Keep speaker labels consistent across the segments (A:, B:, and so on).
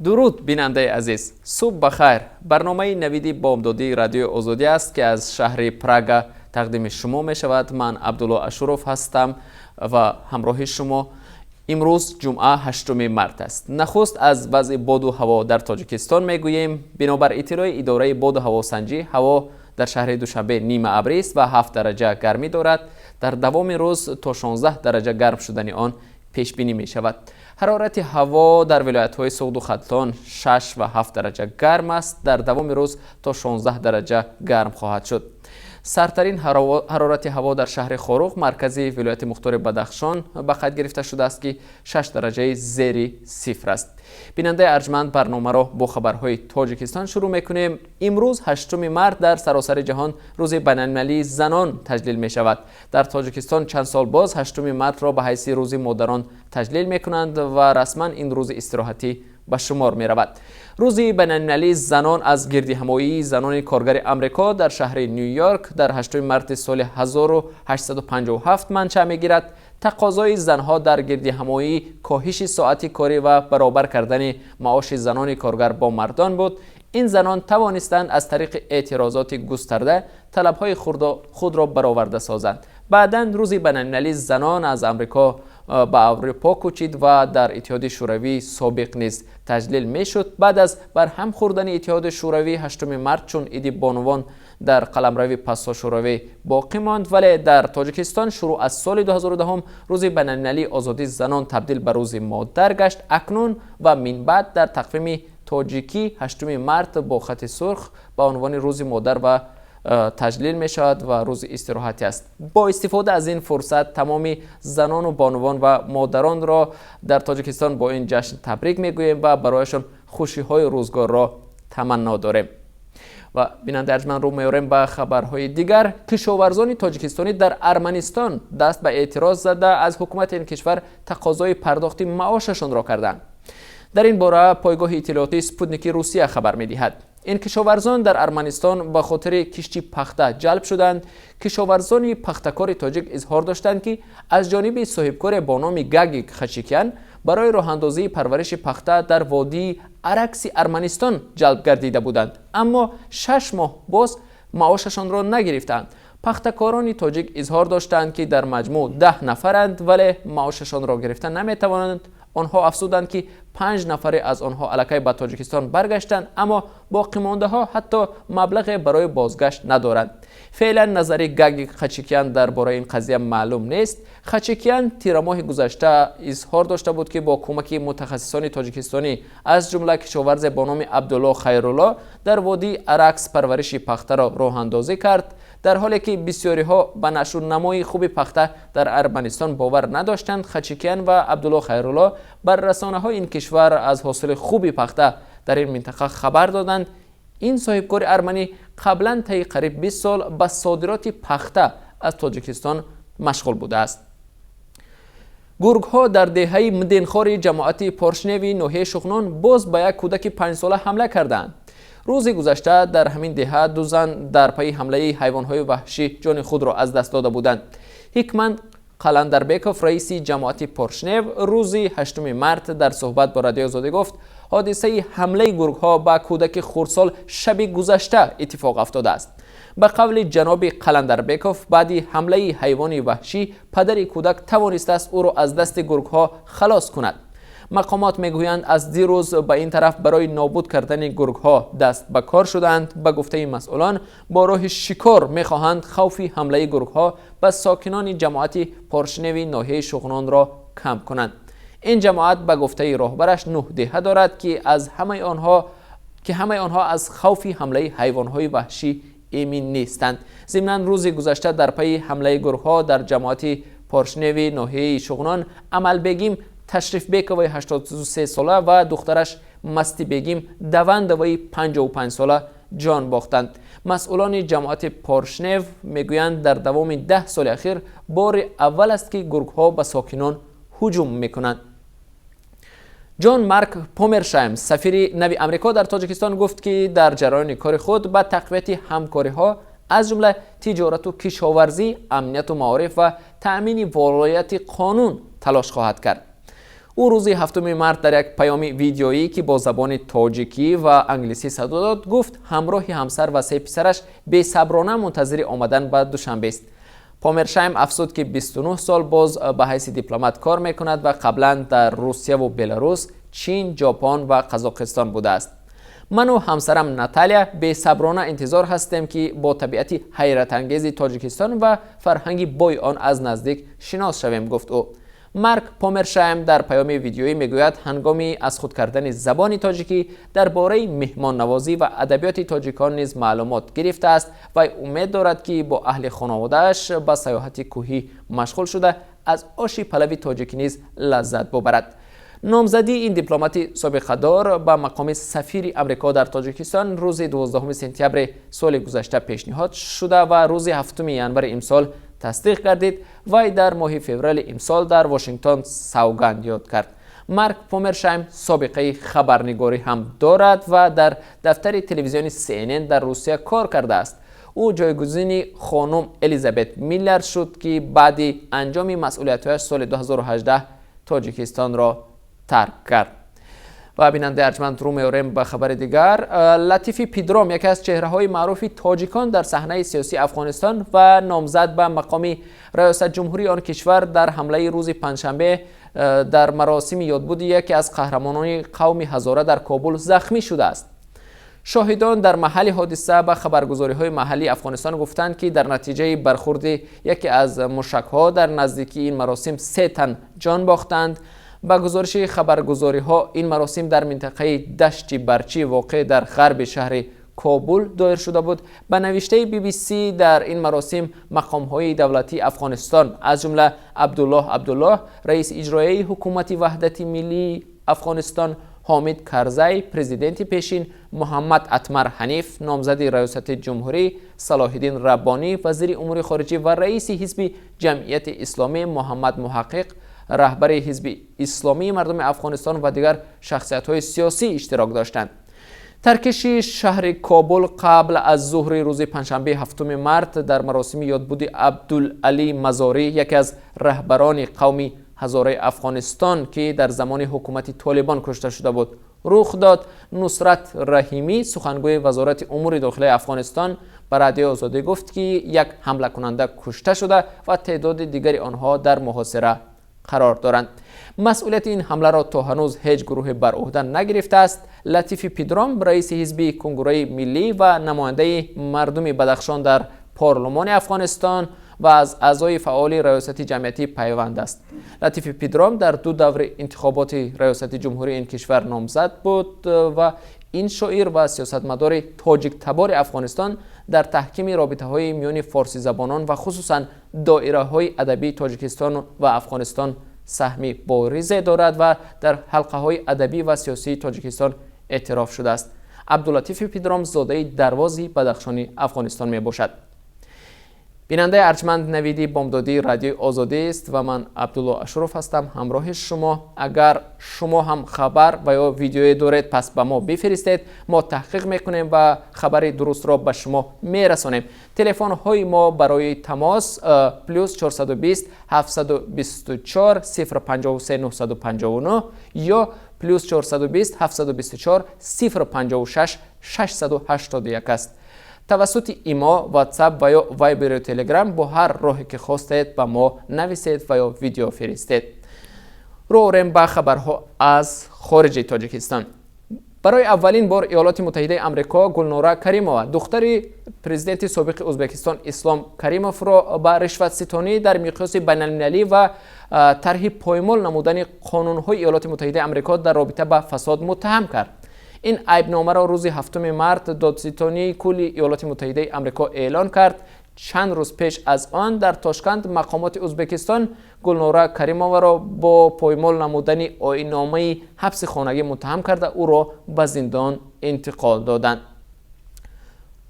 A: Дуруд, бинандаи азиз, субҳ ба хайр. Барномаи «Навиди бомдодии» Радиои Озодӣ аст, ки аз шаҳри Прага тақдими шумо мешавад. Ман Абдулло Ашуров ҳастам ва ҳамроҳи шумо. Имрӯз ҷумъа, 8 март аст. Нахуст аз вазъи боду ҳаво дар Тоҷикистон мегӯем. Бинобар иттилои идораи боду ҳавосанҷӣ, ҳаво дар шаҳри Душанбе нимаабрист ва 7 дараҷа гармӣ дорад. Дар давоми рӯз то 16 дараҷа гарм шудани он пешбинӣ мешавад. Ҳарорати ҳаво дар вилоятҳои Суғду Хатлон 6 ва 7 дараҷа гарм аст. Дар давоми рӯз то 16 дараҷа гарм хоҳад шуд. Сардтарин ҳарорати ҳаво дар шаҳри Хоруғ, маркази вилояти мухтори Бадахшон, ба қайд гирифта шудааст, ки 6 дараҷаи зери сифр аст. Бинандаи арҷманд, барномаро бо хабарҳои Тоҷикистон шурӯъ мекунем. Имрӯз, 8 март, дар саросари ҷаҳон Рӯзи байналмилалии занон таҷлил мешавад. Дар Тоҷикистон чанд сол боз 8 мартро ба ҳайси Рӯзи модарон таҷлил мекунанд ва расман ин рӯзи истироҳатӣ ба шумор меравад. Рӯзи байналмилалии занон аз гирдиҳамоии занони коргари Амрико дар шаҳри Ню Йорк дар 8 марти соли 1857 маншаъ мегирад. Тақозои занҳо дар гирдиҳамоӣ коҳиши соати корӣ ва баробар кардани маоши занони коргар бо мардон буд. Ин занон тавонистанд аз тариқи эътирозоти густарда талабҳои худро бароварда созанд. Баъдан Рӯзи байналмилалии занон аз Амрико ба Аврупо кӯчид ва дар Иттиҳоди Шӯравии собиқ низ таҷлил мешуд. Баъд аз барҳам хӯрдани Иттиҳоди Шӯравӣ, 8 март чун Иди бонувон дар қаламрави пасошӯравӣ боқӣ монд, вале дар Тоҷикистон шурӯъ аз соли 2010 Рӯзи байналмилалии озодии занон табдил ба Рӯзи модар гашт. Акнун ва минбаъд дар тақвими тоҷикӣ 8 март бо хати сурх ба унвони Рӯзи модар ва таҷлил мешавад ва рӯзи истироҳатӣ аст. Бо истифода аз ин фурсат тамоми занону бонувон ва модаронро дар Тоҷикистон бо ин ҷашн табрик мегӯем ва барояшон хушиҳои рӯзгорро таманно дорем. Ва, бинандаи арҷманд, рӯ меорем ба хабарҳои дигар. Кишоварзони тоҷикистонӣ дар Арманистон даст ба эътироз зада, аз ҳукумати ин кишвар тақозои пардохти маошашонро карданд. Дар ин бора пойгоҳи иттилоотии «Спутники» Русия хабар медиҳад. Ин кишоварзон дар Арманистон ба хотири кишти пахта ҷалб шуданд. Кишоварзони пахтакори тоҷик изҳор доштанд, ки аз ҷониби соҳибкоре бо номи Гагик Хачикян барои роҳандозии парвариши пахта дар водии Аракси Арманистон ҷалб гардида буданд, аммо 6 моҳ боз маошашонро нагирифтанд. Пахтакорони тоҷик изҳор доштанд, ки дар маҷмӯъ 10 нафаранд, вале маошашонро гирифта наметавонанд. Онҳо афзуданд, ки панҷ нафаре аз онҳо аллакай ба Тоҷикистон баргаштанд, аммо боқимондаҳо ҳатто маблағе барои бозгашт надоранд. Феълан назари Гагик Хачикян дар бораи ин қазия маълум нест. Хачикян тирамоҳи гузашта изҳор дошта буд, ки бо кӯмаки мутахассисони тоҷикистонӣ, аз ҷумла кишоварзе бо номи Абдулло Хайрулло, дар водии Аракс парвариши пахтаро роҳандозӣ кард. Дар ҳоле ки бисёриҳо ба нашъунамои хуби пахта дар Арманистон бовар надоштанд, Хачикян ва Абдулло Хайрулло бар расонаҳои ин кишвар аз ҳосили хуби пахта дар ин минтақа хабар доданд. Ин соҳибкори арманӣ қаблан таи қариб 20 сол ба содироти пахта аз Тоҷикистон машғул будааст. Гургҳо дар деҳаи Мденхори ҷамоати Поршневи ноҳияи Шуғнон боз ба як кӯдаки 5-сола ҳамла карданд. Рӯзи гузашта дар ҳамин деҳа ду зан дар пайи ҳамлаи ҳайвонҳои ваҳшӣ ҷони худро аз даст дода буданд. Ҳикмат Қаландарбеков, раиси ҷамоати Поршнев, рӯзи 8 март дар суҳбат бо Радиои Озодӣ гуфт, ҳодисаи ҳамлаи гургҳо ба кӯдаки хурдсол шаби гузашта иттифоқ афтодааст. Ба қавли ҷаноби Қаландарбеков, баъди ҳамлаи ҳайвони ваҳшӣ падари кӯдак тавонистааст ӯро аз дасти гургҳо халос кунад. Мақомот мегӯянд, аз дирӯз ба ин тараф барои нобуд кардани гургҳо даст ба кор шуданд. Ба гуфтаи масъулон, бо роҳи шикор мехоҳанд хавфи ҳамлаи гургҳо ба сокинони ҷамоати Поршневи ноҳияи Шуғнонро кам кунанд. Ин ҷамоат, ба гуфтаи роҳбараш, нӯҳ деҳа дорад, ки ҳамаи онҳо аз хавфи ҳамлаи ҳайвонҳои ваҳшӣ эмин нестанд. Зимнан, рӯзи гузашта дар пайи ҳамлаи гургҳо дар ҷамоати Поршневи ноҳияи Шуғнон Амалбегим Ташрифбековаи 83 сола ва духтараш Мастибегим Давандоваи 55 сола ҷон бохтанд. Масъулони ҷамоати Поршнев мегӯянд, дар давоми 10 соли ахир бори аввал аст, ки гургҳо ба сокинон ҳуҷум мекунанд. Ҷон Марк Помершайм, сафири нави Амрико дар Тоҷикистон, гуфт, ки дар ҷараёни кори худ ба тақвияти ҳамкориҳо, аз ҷумла тиҷорату кишоварзӣ, амнияту маориф ва таъмини волояти қонун талош хоҳад кард. Ӯ рӯзи 7 март дар як паёми видеоӣ, ки бо забони тоҷикӣ ва англисӣ садо дод, гуфт, ҳамроҳи ҳамсар ва се писараш бесаброна мунтазири омадан ба Душанбест. Помершайм афзуд, ки 29 сол боз ба ҳайси дипломат кор мекунад ва қаблан дар Русияву Беларус, Чин, Ҷопон ва Қазоқистон будааст. Ману ҳамсарам Наталия бесаброна интизор ҳастем, ки бо табиати ҳайратангези Тоҷикистон ва фарҳанги бои он аз наздик шинос шавем, гуфт ӯ. Марк Помершайм дар паёми видеоӣ мегӯяд, ҳангоми аз худ кардани забони тоҷикӣ дар бораи меҳмоннавозӣ ва адабиёти тоҷикон низ маълумот гирифтааст ва умед дорад, ки бо аҳли хонаводааш ба сайёҳати кӯҳӣ машғул шуда, аз оши палави тоҷикӣ низ лаззат бубарад. Номзадии ин дипломати собиқадор ба мақоми сафири Амрико дар Тоҷикистон рӯзи 12 сентябри соли гузашта пешниҳод шуда ва рӯзи 7 январи имсол тасдиқ гардид. Вай дар моҳи феврали имсол дар Вошингтон савганд ёд кард. Марк Помершайм собиқаи хабарнигорӣ ҳам дорад ва дар дафтари телевизиони CNN дар Русия кор кардааст. Ӯ ҷойгузини хонум Элизабет Миллер шуд, ки баъди анҷоми масъулиятҳояш соли 2018 Тоҷикистонро тарк кард. Ва, бинандаи арҷманд, рӯ меорем ба хабари дигар. Латифи Пидром, яке аз чеҳраҳои маъруфи тоҷикон дар саҳнаи сиёсии Афғонистон ва номзад ба мақоми раёсатҷумҳурии он кишвар, дар ҳамлаи рӯзи панҷшанбе дар маросими ёдбуди яке аз қаҳрамонони қавми ҳазора дар Кобул захмӣ шудааст. Шоҳидон дар маҳалли ҳодиса ба хабаргузориҳои маҳаллии Афғонистон гуфтанд, ки дар натиҷаи бархурди яке аз мушакҳо дар наздикии ин маросим се тан ҷон бохтанд. Ба гузориши хабаргузориҳо, ин маросим дар минтақаи Дашти Барчӣ, воқеъ дар ғарби шаҳри Кобул, доир шуда буд. Ба навиштаи BBC, дар ин маросим мақомҳои давлатии Афғонистон, аз ҷумла Абдуллоҳ Абдуллоҳ, раиси иҷроияи ҳукумати ваҳдати миллии Афғонистон, Ҳомид Карзай, президенти пешин, Муҳаммад Атмар Ҳаниф, номзади раёсати ҷумҳурӣ, Салоҳиддин Раббонӣ, вазири умури хориҷӣ ва раиси ҳизби Ҷамъияти Исломӣ, Муҳаммад Муҳаққиқ, раҳбари Ҳизби Исломии мардуми Афғонистон ва дигар шахсиятҳои сиёсӣ иштирок доштанд. Таркиши шаҳри Кобул қабл аз зуҳри рӯзи панҷшанбеи 7 март дар маросими ёдбуди Абдулалӣ Мазорӣ, яке аз раҳбарони қавми ҳазораи Афғонистон, ки дар замони ҳукумати Толибон кушта шуда буд, рух дод. Нусрат Раҳимӣ, сухангӯи Вазорати умури дохилаи Афғонистон, ба Радиои Озодӣ гуфт, ки як ҳамлакунанда кушта шуда ва теъдоди дигари онҳо дар муҳосира қарор доранд. Масъулияти ин ҳамларо то ҳанӯз ҳеҷ гурӯҳе бар ӯҳда нагирифтааст. Латифи Пидром раиси ҳизби Кунгураи Миллӣ ва намояндаи мардуми Бадахшон дар парлумони Афғонистон ва аз аъзои фаъоли раёсати ҷамъиятии Пайванд аст. Латифи Пидром дар ду даври интихоботи раёсати ҷумҳурии ин кишвар номзад буд ва ин шоир ва сиёсатмадори тоҷиктабори Афғонистон дар таҳкими робитаҳои миёни форсизабонон ва хусусан доираҳои адабии Тоҷикистон ва Афғонистон саҳми боризе дорад ва дар ҳалқаҳои адабӣ ва сиёсии Тоҷикистон эътироф шудааст. Абдулатифи Пидром зодаи Дарвози Бадахшони Афғонистон мебошад. Бинандаи арҷманд, Навиди бомдодии Радиои Озодист ва ман Абдулло Ашуров ҳастам ҳамроҳи шумо. Агар шумо ҳам хабар ва ё видеое доред, пас ба мо бифиристед, мо таҳқиқ мекунем ва хабари дурустро ба шумо мерасонем. Телефонҳои мо барои тамос плюс 420 724 053 959 ё плюс 420 724 056 681 аст. Тавассути имо, Ватсап ва ё Вайберу Телеграм, бо ҳар роҳе ки хостед, ба мо нависед ва ё видео фиристед. Рӯ орем ба хабарҳо аз хориҷи Тоҷикистон. Барои аввалин бор Иёлоти Муттаҳидаи Амрико Гулнора Каримова, духтари президенти собиқи Ӯзбекистон Ислом Каримовро, ба ришватситонӣ дар миқёси байналмилалӣ ва тарҳи поймол намудани қонунҳои Иёлоти Муттаҳидаи Амрико дар робита ба фасод муттаҳам кард. Ин айбномаро рӯзи 7 март Додситонии кулли Иёлоти Муттаҳидаи Амрико эълон кард. Чанд рӯз пеш аз он дар Тошканд мақомоти Ӯзбекистон Гулнора Каримоваро бо поймол намудани оинномаи ҳабси хонагӣ муттаҳам карда, ӯро ба зиндон интиқол доданд.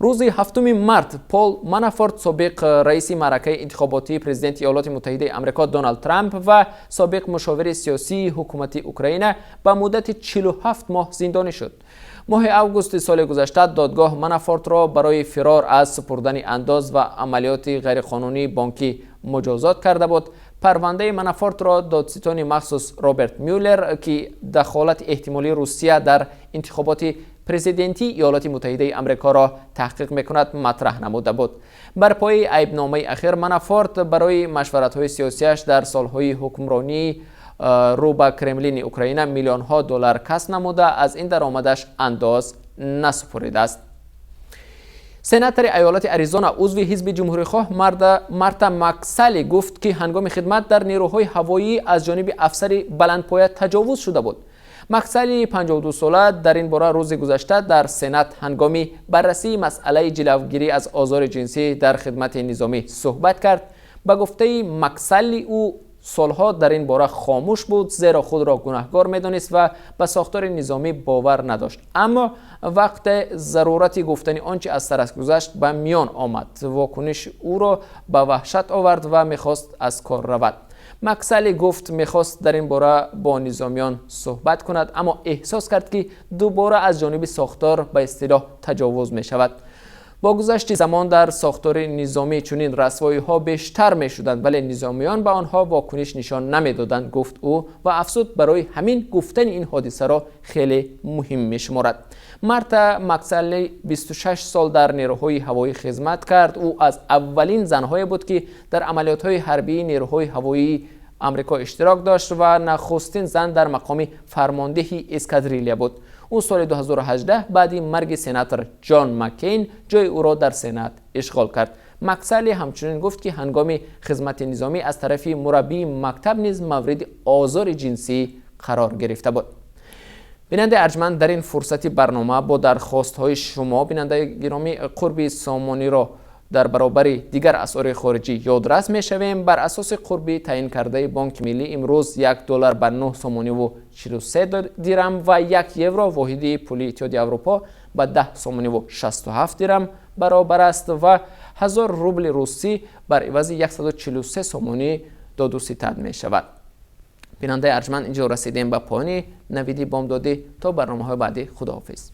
A: Рӯзи 7 март Пол Манафорт, собиқ раиси маъракаи интихоботии президенти Иёлоти Муттаҳидаи Амрико Доналд Трамп ва собиқ мушовири сиёсии ҳукумати Украина, ба муддати 47 моҳ зиндонӣ шуд. Моҳи августи соли гузашта додгоҳ Манафортро барои фирор аз супурдани андоз ва амалиёти ғайриқонунии бонкӣ муҷозот карда буд. Парвандаи Манафортро додситони махсус Роберт Мюллер, ки дахолати эҳтимолии Русия дар интихоботи президентии Иёлоти Муттаҳидаи Амрикоро таҳқиқ мекунад, матраҳ намуда буд. Бар пояи айбномаи ахир, Манафорт барои машваратҳои сиёсиаш дар солҳои ҳукмронии рӯ ба Кремлини Украина миллионҳо доллар касб намуда, аз ин даромадаш андоз насупуридааст. Сенатори айолати Аризона, узви ҳизби ҷумҳурихоҳ Марта Максали гуфт, ки ҳангоми хидмат дар нерӯҳои ҳавоӣ аз ҷониби афсари баландпоя таҷовуз шуда буд. Максали 52сола дар ин бора рӯзи гузашта дар Сенат ҳангоми баррасии масъалаи ҷилавгирӣ аз озори ҷинсӣ дар хидмати низомӣ суҳбат кард. Ба гуфтаи Максалли, ӯ солҳо дар ин бора хомӯш буд, зеро худро гунаҳгор медонист ва ба сохтори низомӣ бовар надошт. Аммо вақте зарурати гуфтани он чи аз сараш гузашт ба миён омад, вокуниш ӯро ба ваҳшат овард ва мехост аз кор равад. Максали гуфт, мехост дар ин бора бо низомиён суҳбат кунад, аммо эҳсос кард, ки дубора аз ҷониби сохтор ба истилоҳ таҷовуз мешавад. Бо гузашти замон дар сохтори низомӣ чунин расвоиҳо бештар мешуданд, вале низомиён ба онҳо вокуниш нишон намедоданд, гуфт ӯ ва афзуд, барои ҳамин гуфтани ин ҳодисаро хеле муҳим мешуморад. Марта Максалли 26 сол дар нерӯҳои ҳавоӣ хизмат кард. Ӯ аз аввалин занҳое буд, ки дар амалиётҳои ҳарбии нерӯҳои ҳавоии Амрико иштирок дошт ва нахустин зан дар мақоми фармондеҳи эскадрилия буд. Ӯ соли 2018 баъди марги сенатор Ҷон Маккейн ҷои ӯро дар Сенат ишғол кард. Максали ҳамчунин гуфт, ки ҳангоми хизмати низомӣ аз тарафи мураббии мактаб низ мавриди озори ҷинсӣ қарор гирифта буд. Бинандаи арҷманд, дар ин фурсати барнома бо дархостҳои шумо, бинандаи гиромӣ, қурби сомониро дар баробари дигар асъори хориҷӣ ёдрас мешавем. Бар асоси қурби таъин кардаи Бонки Миллӣ, имрӯз 1 доллар ба 9 сомониву 43 дирам ва 1 евро, воҳиди пули Иттиҳоди Аврупо, ба 10 сомониву 67 дирам баробар аст ва 1000 рубли русӣ бар ивази 143 сомонӣ доду ситад мешавад. Бинандаи арҷманд, инҷо расидем ба поёни Навиди бомдодӣ. То барномаҳои баъдӣ, худоҳофиз.